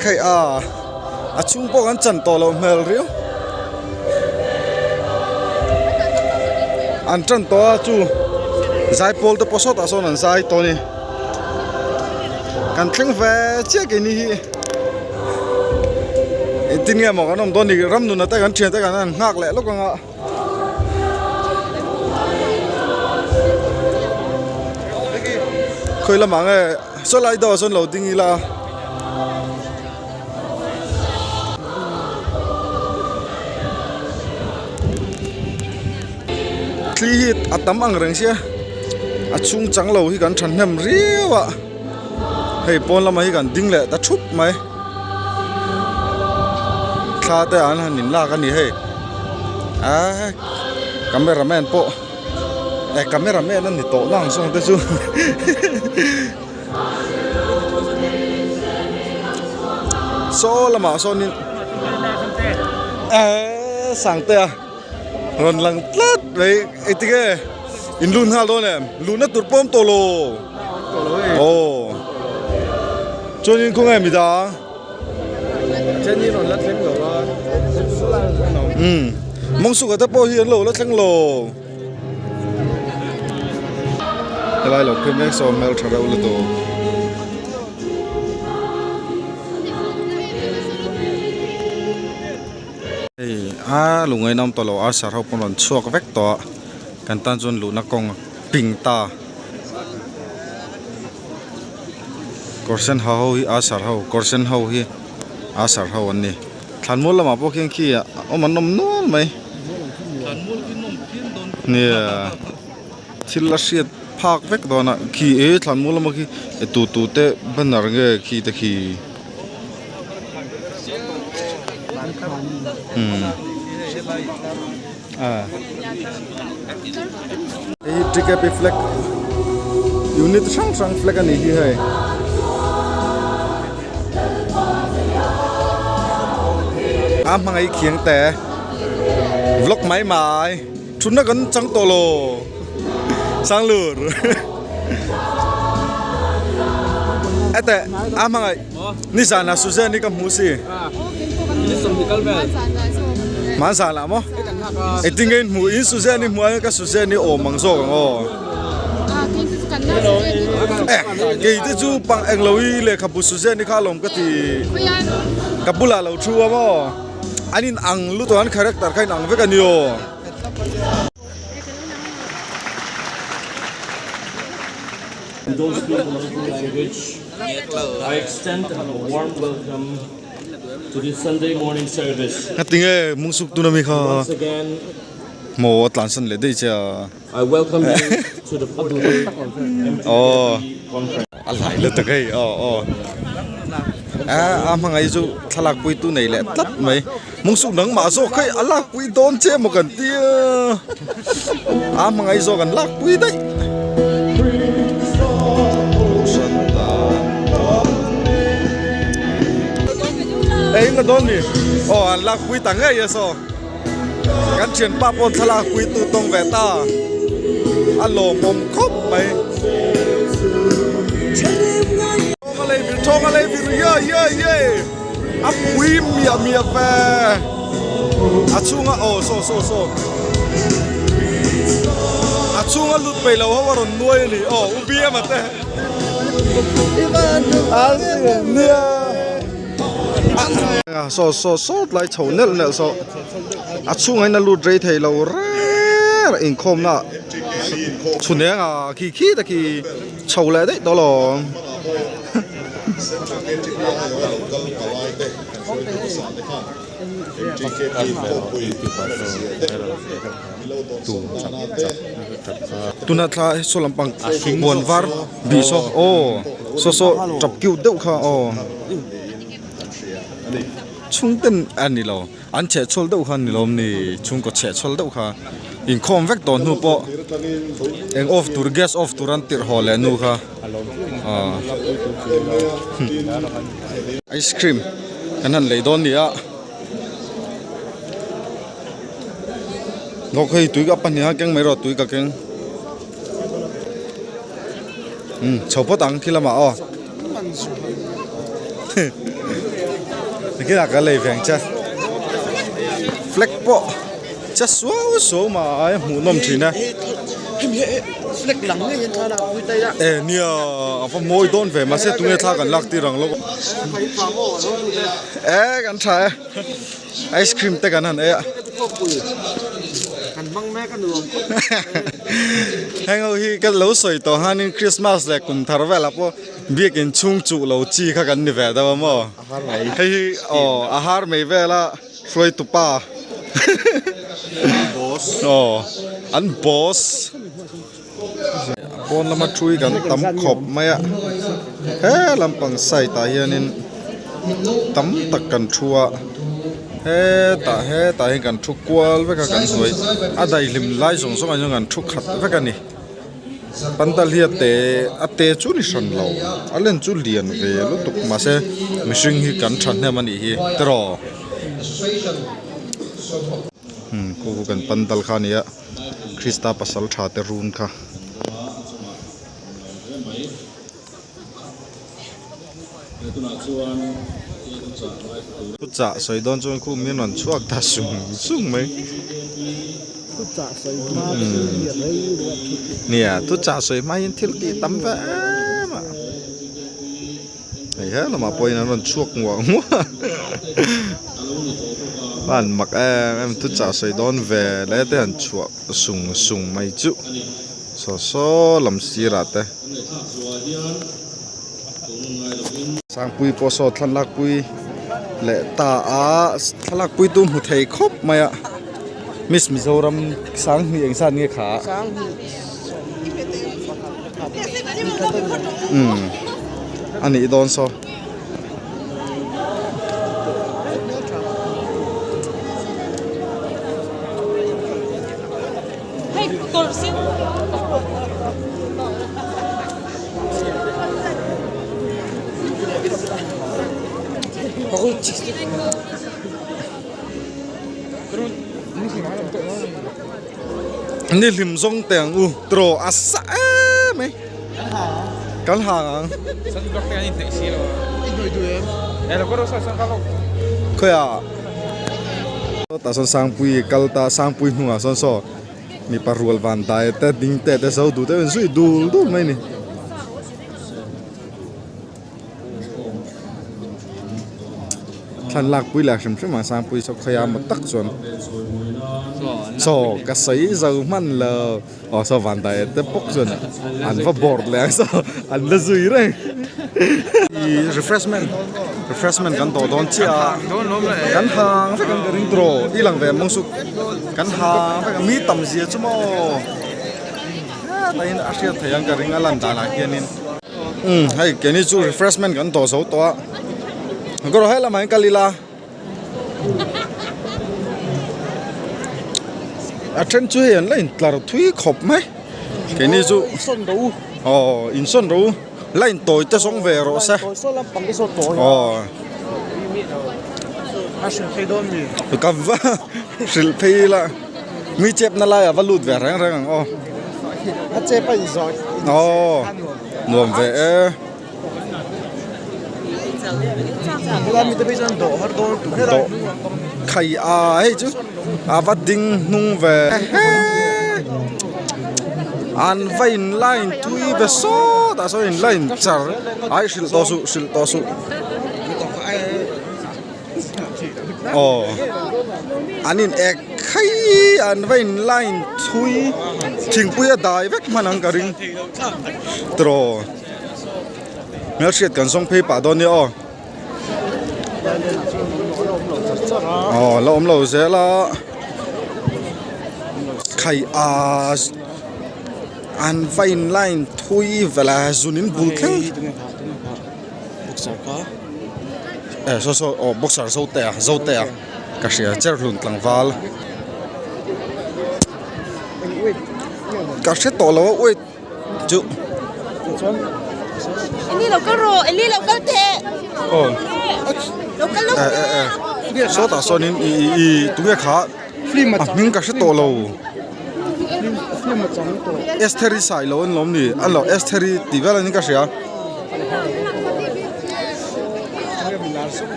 hei a a chhung pawh kan chan tawh loh hmel riau an tan tawh a chu zaipawl te pawh sawtah sawn an zai tawh a ni kan thleng ve chiah keini hi engtin nge maw kan awm dawn ni ram nuna te kan thian te kan han nghak leh lawk ang a. Khawi lamah nge saw lai deuhah sawn lo ding ila thli hi a tam ang reng sia a chhung chang lo hi kan thahnem riau a hei pawn lamah hi kan ding leh ta thup mai. Thla te an han in lak a ni hei aaa camera man pawh eh camera man a ni tawh nang zawng te chu saw lamah sawnin eee sangtea rawn lang tlat mai engtinge in lut nghal dawn em luhna tur pawm tawh lo aw. Chuanin khawnge mi dang? Jenny rawn la thleng lo a. Umm Mawngsuka te pawh hi an lo la thleng lo. Helai lo phei mek saw hmel tha reuh lutuk. Hei a lungainawm tawh lo a sar ho pawn rawn chhuak vek tawh a kan tan chuan luhna kawng a ping ta. Kawr sen ha ho hi a sar ho kawr sen ho hi a sar ho an ni thlanmual lamah pawh khian khi ah awm an awm nual mai nia thil a hriat phak vek dawn a khi e thlanmual lama khi e tu tu te banner nge khi te khi umm a. Hei hi TKP flag unit hrang hrang flag a nih hi hei. A hmangaih khiang te vlog mai mai thutna kan chang tawh lo Sanglur ete a hmangaih nizan ah Suzanne-i ka hmu si. Hmanzan ah maw? Engtin nge in hmuh in Suzanne i hmuh a ka Suzanne i awm ang zawk ang aw. Eh kei te chu pang englo i lehkhabu Suzanne i kha alawm ka ti ka bulah lo thu a maw an in ang lutuk an character kha in ang vek a ni aw. Those speak local language, I extend a warm welcome to this Sunday morning service. Ngatinge mungsuk tuna mi kha Once again, maw a tlansan leh daih che a. I welcome you to the fourth day Aw MTKP conference. a lai lutuk hei aw aw a a hmangaih chu thlalak pui tu nei leh tlat mai mungsuk nangmah zawk hei a lak pui dawn che maw kan tia a hmangaih zawk an lak pui daih. Eng a dawn ni aw an lak pui ta ngei a saw kan thianpa pawh thlalak pui tu tawng ve ta a lawmawm khawp mai thawng a lei vir thawng a lei vir ye ye ye a pui miah miah ve a chhunga aw saw saw saw a chhunga lut peih lo ho a rawn nuai a ni aw u biama te Saw saw sawt lai chho nelh nelh saw a chhungah hian a lut rei thei lo reng inkhawmna chhun eng a khi khi te khi chho leh daih tawh alawm. Tuna thla saw lampang buan var bih saw aw saw saw tap cute deuh kha aw chhungten a ni lo an chheh chhual deuh kha a ni lawm ni chhungkaw chheh chhual deuh kha inkhawm vek tawh hnu pawh eng off tur gas off tur an tirh haw leh nu kha aw ice cream kan han lei dawn a ni a. Lawk hei tui ka pahnih a keng mai rawh tui ka keng umm chho phawt ang khi lamah aw. Nakinah ka lei veng che. Flag pawh che suau suau mai hmuh nawm thin e. E nia a va mawi dawn ve mahse tunge thla kan lak tir ang lo. E kan tha e. Ice cream te kan han ei a. Heng ho hi ka lo sawi tawh hanin Christmas leh kum thar velah pawh biakin chhung chuh lo chi kha kan ni ve deuh a maw. Hei hi aw a har mai vela hruaitu pa aw an boss pawn lama thui kan tam khawp mai a he lampang side ah hianin tam tak kan thu a hetah hetah hian kan thu kual vek a kan hnuai a daihlim lai zawng zawng ah hian kan thu khat vek a ni. Pandal hi a te a te chu ni hran lo a len chu lian ve lutuk mahse mihring hi kan thahnem a nih hi tiraw umm khu khu kan pandal kha a ni a Krista pasal tha te run kha. Thuchah sawi dawn chuan khu min rawn chhuak ta sung sung mai. Nia thuchah sawi hma hian thil tih tam ve em a. Hei he lamah pawhin an rawn chhuak nguah nguah a. An mak em em thuchah sawi dawn ve leh te han chhuah sung sung mai chuh. Saw saw lam sirah te. Sangpui pawh saw thlalakpui leh ta a thlalakpui tu hmu thei khawp mai a Miss Mizoram Sanghnih eng zat nge kha umm a nih dawn saw. Ni hlim zawng teh ang u tiraw a sa em mai kan hang ang khawiah tah sawn sangpui kal ta sangpui hnungah sawn saw mipa rual van dai te ding te te zo duh deuh in zui dul dul mai a ni. Thlan lak pui leh hrim hrim a sangpui saw khawi a maw tak chuan saw ka sawi zo hman lo aw saw van dai te bawk chuan an va board leh ang saw an la zui reng ih refreshment refreshment kan tawh dawn chiah a kan hang vek ang ka ring tawh i lang ve mawng suk kan hang vek ang mi tam zia chu maw hetah hian a hriat theih ang ka ring a lan danah hianin. Umm hei keini chu refreshment kan tawh zo tawh a kawr he lamah hian kal ila a then chu hei an la intlar thui khawp mai keini chu aw insawn rawh u la intawi te zawng ve rawh se aw ka va hrilh phei ila mi chepna laiah va lut ve reng reng ang aw. Aw nuam ve e. Dawh khai a hei chu a va ding hnung ve an va in line tui ve sawt ah sawn in line char ai hrilh tawh suh hrilh tawh suh aw an in ek khai an va in line thui thingpui a dai vek hman ang ka ring tiraw hmelhriat kan zawng phei pah dawn nia aw aw la awm lo zel a khai a an va in line thui vel a zun in bul thleng. Eh saw saw aw boxer zo te a zo te a ka hria cherhlun tlangval ka hre tawh lo a weight chu Eli lo kal rawh Eli lo kal teh aw lo kal lo eh eh eh sawtah sawnin ih ih ih tunge kha a hming ka hre tawh lo Estheri sai lo an lawm ni a lo Estheri tih vel anin ka hria.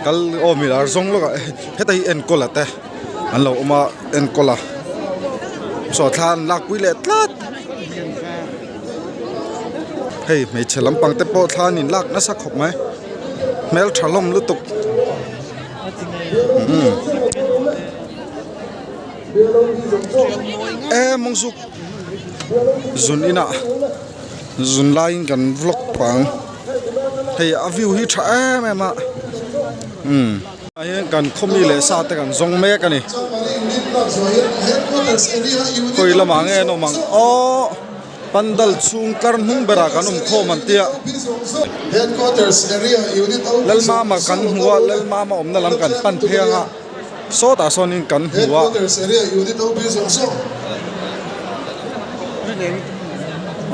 Kal aw mi lar zawng lawk ah heta hi enkawl a te an lo awm a enkawl a saw thla an lakpui leh tlat hei hmeichhe lampang te pawh thla an inlak nasa khawp mai hmeltha hlawm lutuk umm e mawngzuk zun inah zun laiin kan vlog pang. Hei a view hi tha em em a umm ah hian kan khaw mi leh sa te kan zawng mek a ni khawi lamah nge an awm ang aw pandal chhung tlar hnung berah kan awm khawm an tia Lalmama kan hmu a Lalmama awmna lam kan pan phei ang a sawtah sawnin kan hmu a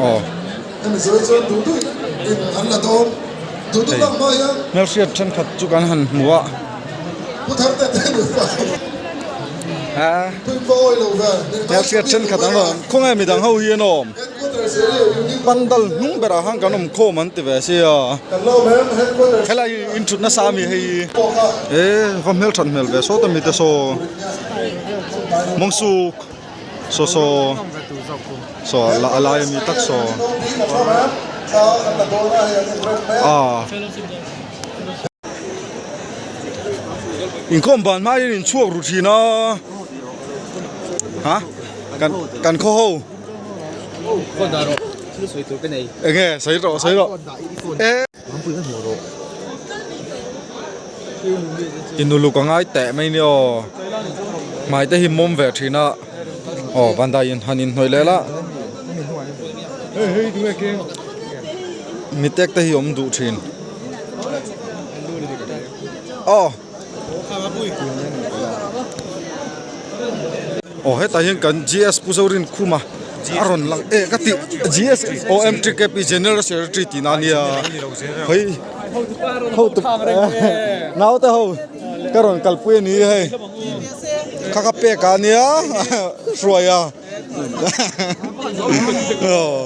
aw. Hei hmelhriat thenkhat chu kan han hmu a hmelhriat thenkhat an rawn khawnge midang ho hi an awm pandal hnung berah khan kan awm khawm an ti ve sia helai hi inthut nasa ami hei e va hmelthat hmel ve sawt ami te saw mawngsuk. Saw saw saw a lai ami tak saw ah inkhawm ban hma hian inchhuak ru thin a ha kan kan khaw ho enge sawi rawh sawi rawh e Inuluk a ngai teh mai nia aw hmai te hi mawm ve thin a aw bandai in han inhnawih leh la mitek te hi awm duh thin aw aw hetah hian kan GS Pu Zorin Khuma a rawn lang eh ka tih GS aw MTKP General Secretary tih na ania hei ho tu naute ho ka rawn kalpui a ni hei kha ka pek a nia hruai a aw.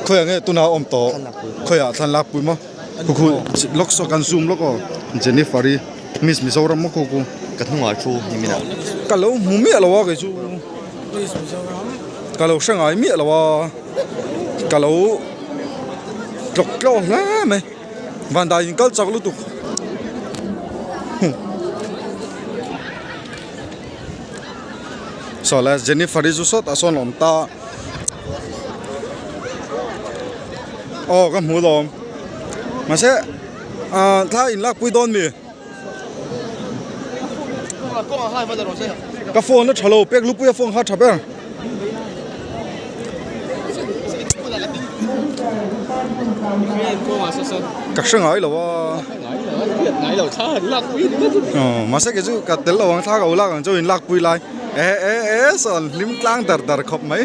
Khawiah nge tuna awm tawh khawiah thlan lak pui maw khu khu lawk saw kan zoom lawk aw Jennifer i Miss Mizoram maw khu khu ka hnungah thu ni min ah ka lo hmu miah lo a kei chu ka lo hre ngai miah lo a ka lo tlawk tlawk hle mai van dai in kal chak lutuk. Saw le Jennifer hi chu sawtah sawn a awm ta aw ka hmu lawm mahse ah thla in lakpui dawn mi ka phone a tha lo pek lupui a phone kha a tha ber. Ka hre ngai lo a aw mahse kei chu ka tel lo ang thla ka u lak ang chu in lak pui lai e e e sawn hlim tlang dar dar khawp mai.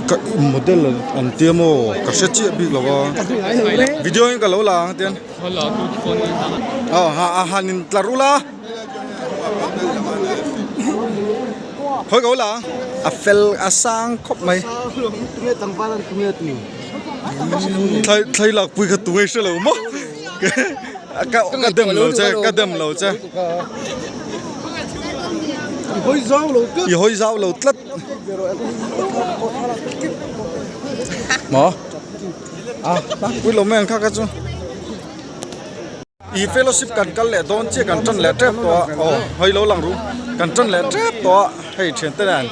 Ka model an tia maw ka hre chiah bik lo a video in ka lo la ang tian. Aw ha a han in tlar ula khawi ko la a fel a sang khawp mai thlai thlai lak pui kha tunge hre lo maw ka ka dem lo che ka dem lo che i hawi zau lo tlat maw. A tlangpui lo mai ang kha kha chu i fellowship kan kal leh dawn chiah kan tan leh tep tawh a aw hawi lo lang ru kan tan leh tep tawh a hei thian te nen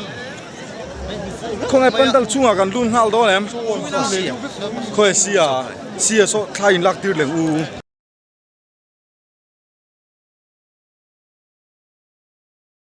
khawnge pandal chungah kan lut nghal dawn em khawi sia sia saw thla in lak tir leh u.